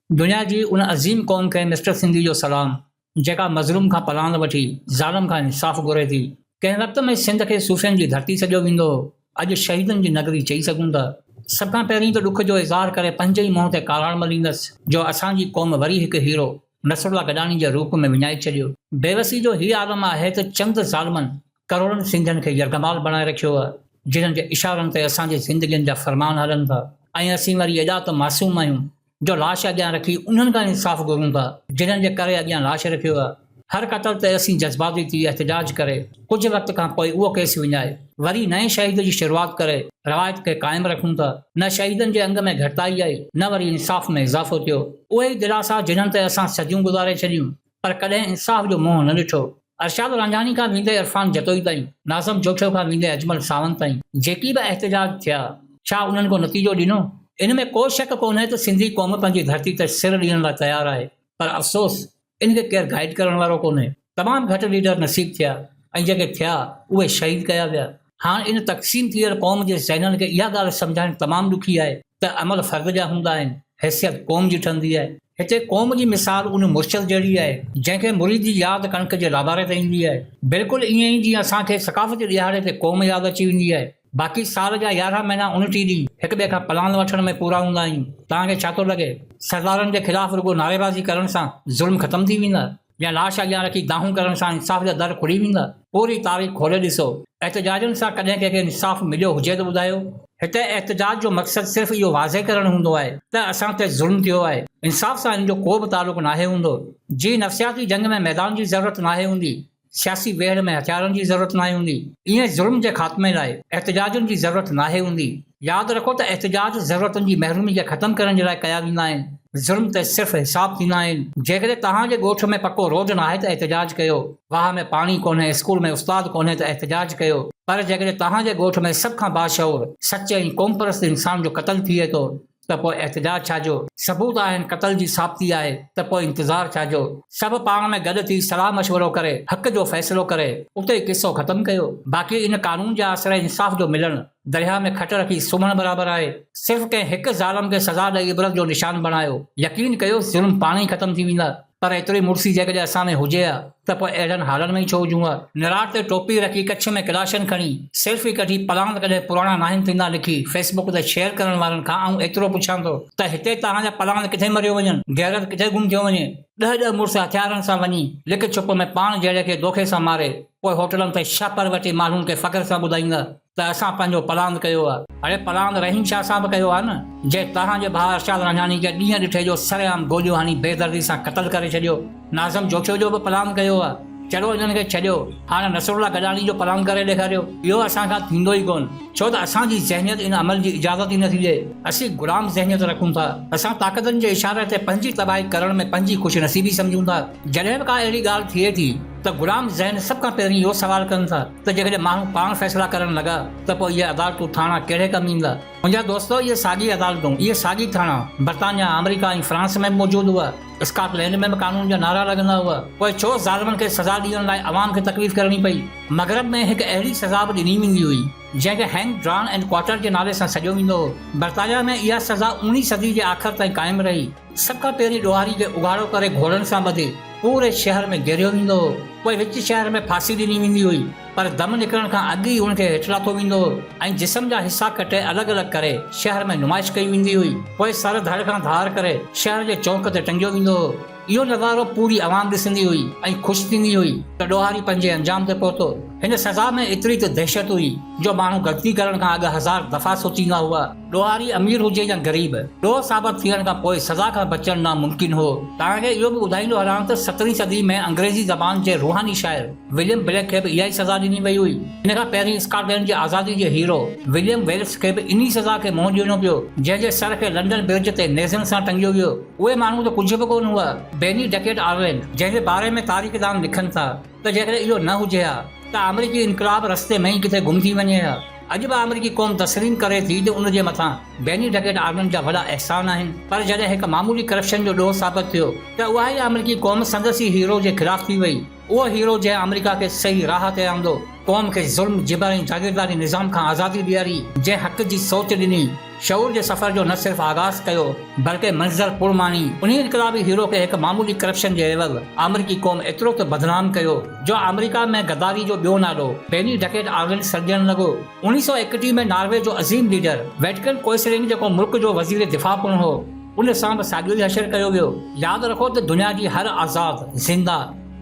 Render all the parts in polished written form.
دنيا جي ان عظيم قوم کي مسٽر سنڌي جو سلام، جيڪا مظلوم کان پلاند وٺي ظالم کان انصاف گهري ٿي. ڪنهن وقت ۾ سنڌ کي صوفين جي ڌرتي سڏيو ويندو هو، اڄ شهيدن جي نگري چئي سگهون ٿا. سڀ کان پهرين ته ڏک جو اظهار ڪري پنهنجي ئي منهن تي ڪاراڻ مليندس جو اسان جي قوم وري هڪ هيرو نصرالله گڏاڻي جي روپ ۾ وڃائي ڇڏيو. بيوسي جو هي عالم آهي ته چند ظالمن ڪروڙن سنڌين کي يرغمال بڻائي رکيو آهي، جنھن جي اشارن تي اسان جي زندگين جا فرمان هلن ٿا ۽ اسين وري ايڏا ته معصوم آهيون جو لاش اڳيان رکي انهن کان انصاف گهرون ٿا، جنھن جي ڪري اڳيان لاش رکيو آهي. هر قتل تي اسين جذباتي ٿي احتجاج ڪري ڪجهه وقت کان پوء اهو ڪيس وڃائي وري نئين شهيد جي شروعات ڪري روايت کي قائم رکون ٿا. نه شهيدن جي انگ ۾ گهٽتائي آئي نه وري انصاف ۾ اضافو ٿيو. اهي ئي دلاسا جنھن تي اسان صديون گذاري ڇڏيون پر ڪڏهن انصاف جو منهن نه ڏٺو. ارشاد رانجهاڻي کان ويندي عرفان جتوئي تائين، ناظم جوکيو کان ويندي اجمل ساوند تائين جيڪي به احتجاج ٿيا، ڇا انهن ڪو نتيجو ڏنو؟ ان ۾ ڪو شڪ ڪونهي ته سنڌي قوم پنهنجي ڌرتي تي سر ڏيڻ لاء تيار آهي پر افسوس ان کي ڪير گائيڊ ڪرڻ وارو ڪونهي. تمام گهٽ ليڊر نصيب ٿيا ۽ جيڪي ٿيا اهي شهيد ڪيا ويا. هاڻ ان تقسيم ٿيل قوم جي ذهنن کي اها ڳالهه سمجهائڻ تمام ڏکي آهي ته عمل فرد جا هوندا آهن، حيثيت قوم جي ٺهندي آهي. هتي قوم جي مثال ان مرشد جهڙي آهي، جنهن کي مريد جي ياد ڪڻڪ جي لاباري تي ايندي آهي. بلڪل ائين ئي جيئن اسان کي ثقافتي ڏهاڙي تي قوم ياد اچي ويندي آهي. باقي سال جا 11 مهينا 29 ڏينهن هڪ ٻئي کان پلاند وٺڻ ۾ پورا هوندا آهيون. توهان کي ڇا ٿو لڳي؟ سردارن جي خلاف رڳو نعريبازي ڪرڻ سان ظلم ختم ٿي ويندا؟ يا لاش اڳيان رکي دانهون ڪرڻ سان انصاف جا در کلي ويندا؟ پوري تاريخ کولي ڏسو، احتجاجن سان ڪڏهن ڪنهن کي انصاف مليو هجي ته ٻڌايو؟ هتي احتجاج جو مقصد صرف اهو واضح ڪرڻ هوندو آهي ته اسان تي ظلم ٿيو آهي، انصاف سان ان جو ڪو به تعلق ناهي هوندو. جي نفسياتي جنگ ۾ ميدان جي ضرورت ناهي هوندي، سياسي ويڙهه ۾ هٿيارن جي ضرورت ناهي هوندي، ايئن ظلم جي خاتمي لاء احتجاجن جي ضرورت ناهي هوندي. ياد رکو ته احتجاج ضرورتن جي محرومي کي ختم ڪرڻ جي لاء ڪيا ويندا آهن، ظلم تي صرف حساب ٿيندا آهن. جيڪڏهن توهان جي ڳوٺ ۾ پڪو روڊ ناهي ته احتجاج ڪيو، واهه ۾ پاڻي ڪونهي، اسڪول ۾ استاد ڪونهي ته احتجاج ڪيو، پر جيڪڏهن توهان جي ڳوٺ ۾ سڀ کان باشعور، سچي ۽ قومپرست انسان جو قتل ٿئي ٿو ته پوء احتجاج ڇا جو؟ ثبوت آهن، قتل جي ثابتي آهي ته پوء انتظار ڇا جو؟ سڀ پاڻ ۾ گڏ ٿي صلاح مشورو ڪري حق جو فيصلو ڪري اتي ئي قصو ختم ڪيو. باقي ان قانون جي آسري انصاف جو ملڻ درياهه ۾ کٽ رکي سمهڻ برابر آهي. صرف ڪنهن هڪ ظالم کي سزا ڏئي عبرت جو نشان بڻايو. يقين ڪيو ظلم پاڻ ئي ختم ٿي ويندا. پر ايتري مڙسي جيڪڏهن اسان ۾ هجي ها ته پوء اهڙن حالن ۾ ئي ڇو هجون ها. نراڙ تي ٽوپي رکي ڪڇ ۾ ڪلاشن کڻي سيلفي ڪڍي پلاند ڪڏهن پراڻا ناهن ٿيندا لکي فيس بڪ تي شيئر ڪرڻ وارن کان آئون ايترو پڇان ٿو ته هتي توهان جا پلاند ڪٿي مريو وڃن؟ غيرت ڪٿي گم ٿيو وڃي؟ ڏهه ڏهه مڙس هٿيارن سان وڃي لڪ ڇپ ۾ پاڻ جهڙي کي دوکي سان ماري پوء هوٽلن تي شهپر وٽي ماڻهن کي فخر سان ٻڌائيندا ته اسان پنهنجو پلاند ڪيو آ. اڙي پلاند رحيم شاهه سان به ڪيو آ نه، جنهن توهان جي ڀاء ارشاد رانجهاڻي کي ڏينهن ڏٺي جو سرعام گوليون هڻي بيدردي سان قتل ڪري ڇڏيو. ناظم جوکيو جو به پلاند ڪيو آ. چلو انهن کي ڇڏيو، هاڻ نصرالله گڏاڻي جو پلاند ڪري ڏيکاريو. اهو اسان کان ٿيندو ئي ڪونه، ڇو ته اسان جي ذهنيت ان عمل جي اجازت ئي نٿي ڏئي. اسين غلام ذهنيت رکون ٿا. اسان طاقتن جي اشاري تي پنهنجي تباهي ڪرڻ ۾ پنهنجي خوش نصيبي سمجهون ٿا. جڏهن به ڪا اهڙي ڳالهه ٿئي ٿي ته غلام ذهن سڀ کان پهرين اهو سوال ڪن ٿا ته جيڪڏهن ماڻهو پاڻ فيصلا ڪرڻ لڳا ته پوء اهي عدالتون ٿاڻا ڪهڙي ڪم ايندا؟ منهنجا دوستو اهي ساڳي عدالتون، اهي ساڳي ٿاڻا برطانيا، آمريڪا ۽ فرانس ۾ به موجود هئا. اسڪاٽ لينڊ ۾ به قانون جا نعرا لڳندا هئا. پوء ڇو ظالمن کي سزا ڏيڻ لاء عوام کي تڪليف ڪرڻي پئي؟ مغرب ۾ هڪ اهڙي سزا به ڏني ويندي هئي، جنهن کي هينگ، ڊران اينڊ ڪوارٽر جي نالي سان سڏيو ويندو هو. برطانيا ۾ اها سزا اوڻيهين صدي جي آخر تائين قائم رهي. سڀ کان پهرين ڏوهاري کي اگهاڙو ڪري گهوڙن سان ٻڌي پوري شهر ۾ گهيريو ويندو هو. پوء وچ شهر ۾ ڦاسي ڏني ويندي هئي، پر دم نڪرڻ کان اڳ ئي هن کي هيٺ لاٿو ويندو هو ۽ جسم جا حصا ڪٽي الڳ الڳ ڪري شهر ۾ نمائش ڪئي ويندي هئي. پوء سر ڌڙ کان ڌار ڪري شهر جي چونڪ تي ٽنگيو ويندو هو. اهو نظارو پوري عوام ڏسندي هئي ۽ خوش ٿيندي هئي ته ڏوهاري پنهنجي انجام تي پهتو. هن سزا ۾ ايتري ته دهشت هئي جو ماڻهو غلطي ڪرڻ کان اڳ هزار دفعا سوچيندا هئا. ڏوهاري امير هجي يا غريب، ڏوهه ثابت ٿيڻ کان پوء سزا کان بچڻ ناممڪن هو. توهان کي اهو به ٻڌائيندو هلان ته سترهين صدي ۾ انگريزي زبان جي روحاني شاعر وليم بليڪ کي به اها ئي سزا ڏني وئي هئي. ان کان پهرين اسڪاٽلينڊ جي آزادي جي هيرو وليم ويلس کي به انهي سزا کي منهن ڏيڻو پيو، جنهن جي سر کي لنڊن برج تي نيزن سان ٽنگيو ويو. اهي ماڻهو ته ڪجهه به ڪونه هئا. بيني ڊڪيٽ آرلينڊ، جنهن جي باري ۾ تاريخدان لکن ٿا ته جيڪڏهن اهو نه هجي ها ته آمريڪي انقلاب رستي ۾ ئي ڪٿي گم ٿي وڃي ها. اڄ به آمريڪي قوم تسليم ڪري ٿي ته ان جي مٿان بيني ڊڪيٽ آرلنڊ جا وڏا احسان آهن پر جڏهن هڪ معمولي ڪرپشن جو ڏوهه ثابت ٿيو ته اها ئي آمريڪي قوم سندس ئي هيرو جي خلاف ٿي وئي. اهو هيرو جنهن آمريڪا کي صحيح راهه تي آندو، قوم کي ظلم، جبر ۽ جاگيرداري نظام کان آزادي ڏياري، جنهن حق جي سوچ ڏني، شعور جي سفر جو نه صرف آغاز ڪيو، بلڪه منظر پڻ ماڻي. انهي انقلابي هيرو کي هڪ معمولي ڪرپشن جي عيوض آمريڪي قوم ايترو ته بدنام ڪيو، جو آمريڪا ۾ غداري جو ٻيو نالو بيني ڊڪيٽ آرلنڊ سڏجڻ لڳو. 1931 ۾ ناروي جو عظيم ليڊر ويٽڪن ڪوئسلنگ جيڪو ملڪ جو وزير دفاع پڻ هو، ان سان به ساڳيو ئي حشر ڪيو ويو. ياد رکو ته دنيا جي هر آزاد، زنده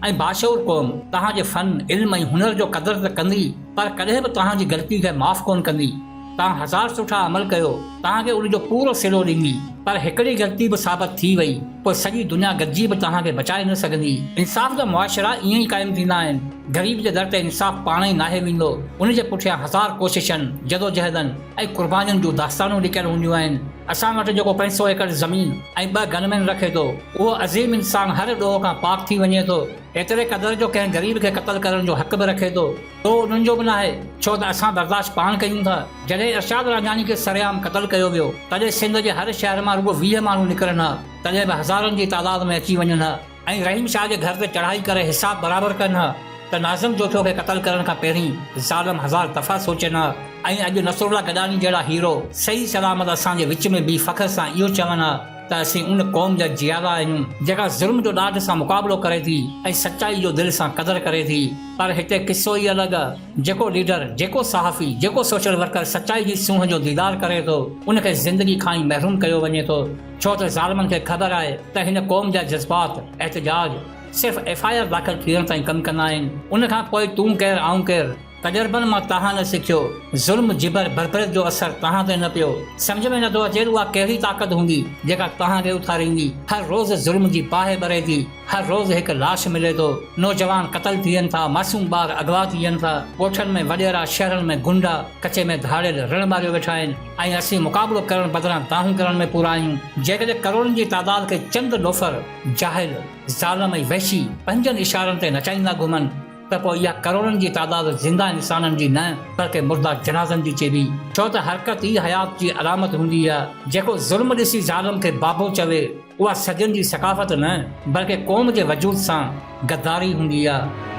۽ باشعور قوم توهان جي فن، علم ۽ هنر جو قدر ته ڪندي پر ڪڏهن به توهان جي غلطي کي معاف ڪونه ڪندي. توهان هزار سٺا عمل ڪيو، توهان کي ان جو پورو صلو ڏيندي، پر هڪڙي غلطي به ثابت ٿي وئي، پوء سڄي دنيا گڏجي به توهان کي بچائي نه سگهندي. انصاف جا معاشرا ائين ئي قائم ٿيندا آهن. غريب جي در تي انصاف پاڻ ئي ناهي ويندو، ان جي پٺيان هزار ڪوششن، جدوجهدن ۽ قربانين جون داستانون لڪيل هونديون آهن. اسان وٽ جيڪو 500 ايڪڙ زمين ۽ ٻه گنمين رکي ٿو، اهو عظيم انسان هر ڏوهه کان پاڪ ٿي وڃي ٿو. ايتري قدر جو ڪنهن غريب کي قتل ڪرڻ جو حق به رکي ٿو. ڏوهه انهن جو به ناهي، ڇو ته اسان برداشت پاڻ ڪيون ٿا. جڏهن ارشاد رانجهاڻي کي سرعام قتل ڪيو ويو، تڏهن سنڌ جي هر شهر مان رڳو 20 ماڻهو نڪرن ها، تڏهن به هزارن جي تعداد ۾ اچي وڃن ها ۽ رحيم شاهه جي گهر تي چڙهائي ڪري حساب برابر ڪن ها ته ناظم جوکيو کي قتل ڪرڻ کان پهرين ظالم هزار دفعا سوچين ها ۽ اڄ نصرالله گڏاڻي جهڙا هيرو صحيح سلامت اسان جي وچ ۾ بيهي فخر سان اهو چون ها ته اسين ان قوم جا جيالا آهيون جيڪا ظلم جو ڏاڍ سان مقابلو ڪري ٿي ۽ سچائي جو دل سان قدر ڪري ٿي پر هتي قصو ئي الڳ آ جيڪو ليڊر جيڪو صحافي جيڪو سوشل ورڪر سچائي جي سونهن جو ديدار ڪري ٿو ان کي زندگي کان ئي محروم ڪيو وڃي ٿو ڇو ته ظالمن کي خبر آهي ته هن قوم جا جذبات احتجاج صرف ايف I R داخل ٿيڻ تائين ڪم ڪندا آهن ان کان پوء تون ڪير آئون ڪير. تجربن مان تهان نه سکيو، ظلم، جبر، بربريت جو اثر تهان تي نه پيو. سمجهه ۾ نٿو اچي ته اها ڪهڙي طاقت هوندي، جيڪا تهان کي اٿاريندي. هر روز ظلم جي باهه ٻري ٿي، هر روز هڪ لاش ملي ٿو. نوجوان قتل ٿين ٿا، معصوم ٻار اغوا ٿين ٿا. ڳوٺن ۾ وڏيرا، شهرن ۾ غنڊا، ڪچي ۾ ڌاڙيل رڻ ماريو ويٺا آهن ۽ اسين مقابلو ڪرڻ بدران دانهون ڪرڻ ۾ پورا آهيون. جيڪڏهن ڪروڙن جي تعداد کي چند لوفر، جاهل، ظالم ۽ وحشي پنهنجن اشارن تي نچائيندا گهمن، ته پوء اها ڪروڙن جي تعداد زنده انسانن جي نه بلڪه مرده جنازن جي چئبي، ڇو ته حرڪت ئي حيات جي علامت هوندي آهي. جيڪو ظلم ڏسي ظالم کي بابو چوي، اها صدين جي ثقافت نه بلڪه قوم جي وجود سان غداري هوندي آهي.